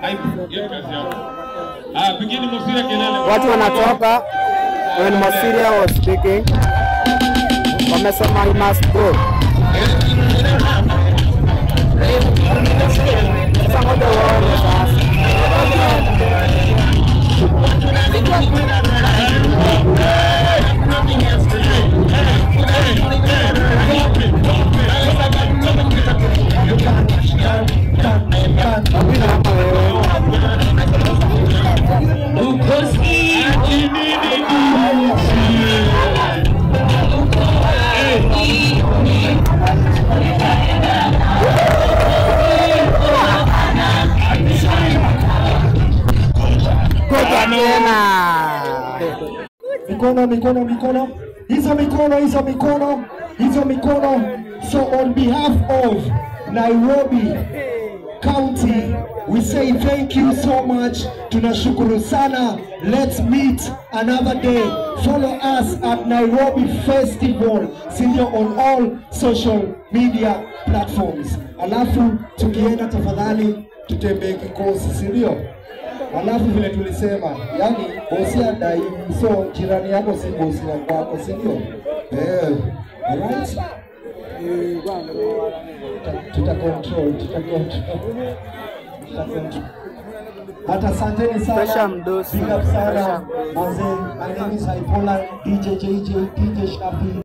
Aibu, hiyo kazi yako. Ah, pigeni Mosiria kelele. Watu wanatoka when Mosiria was speaking. Wamesema he must go. Sasa ngoja uone sasa. Napita hapa wewe. Ngoja tena. Mikono, mikono, mikono. Hizo mikono, hizo mikono, hizo mikono. So on behalf of Nairobi County, we say thank you so much. Tunashukuru sana. Let's meet another day. Follow us at Nairobi Festival, sindio, on all social media platforms. Alafu tukienda tafadhali tutembee kikosi, sindio? Alafu vile tulisema, yani bosi adai, so jirani yako si bosi wa kwako, si ndio? Eh, alright? Tuta control, tuta control. Tuta control. But asanteni sana. Pressure mdosi. Big up sana. Pressure mdosi. Manze, my name is Hypola, DJ JJ, DJ Shafi.